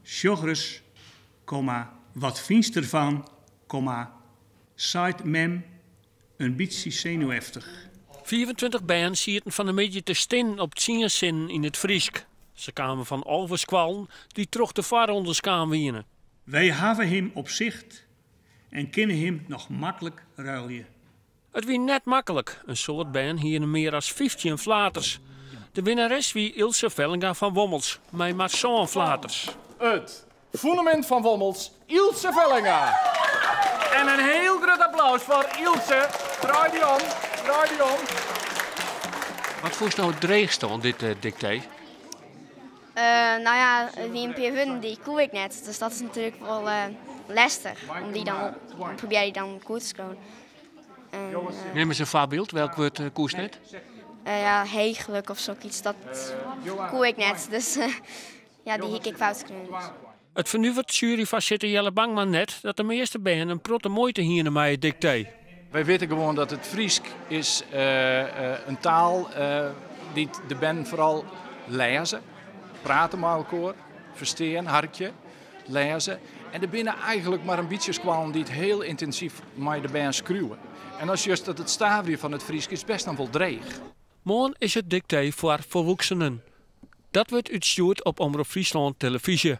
Sjoch ris, komma, wat fynst derfan, komma, seit mem in bytsje senuweftich. 25 bern sieten fan 'e middei te stinnen op tsien sinnen yn it Frysk. Se kamen fan 11 skoallen dy't troch de foarrondes kaam wiene. Wy hawwe him op sicht en kinne him noch maklik ruilje. It wie net maklik, in soad bern hiene mear as 15 flaters. De winnares wie Ilse Vellinga fan Wommels mei mar sân flaters. It fûnemint fan Wommels, Ilse Vellinga. En in hiel grut applaus foar Ilse. Draai dy om, draai dy om. Wat fûnst no it dreechste oan dit diktee? No ja, it wie in pear wurden dy koe ik net. Dus dat is natuerlik wol lestich om dy dan probearje dan goed te skriuwen. Nim ris in foarbyld, welk wurd koest net? Ja, heechlik of sokyts, dat koe ik net. Dus ja, dy hie ik ek fout skreaun. Dus. It fernuveret sjueryfoarsitter Jelle Bangma net dat de measte bern in protte muoite hiene mei it diktee. Wy witte gewoan dat it Frysk is in taal dy't de bern foaral lêze, prate mei elkoar, ferstean, harkje, lêze. En der binne eigenlik mar in bytsje skoallen dy't hiel yntinsyf mei de bern skriuwe. En dan sjochst dat it staverjen fan it Frysk is best noch wol dreech. Moarn is it diktee foar folwoeksenen. Dat wurdt útstjoerd op Omrop Fryslân Televyzje.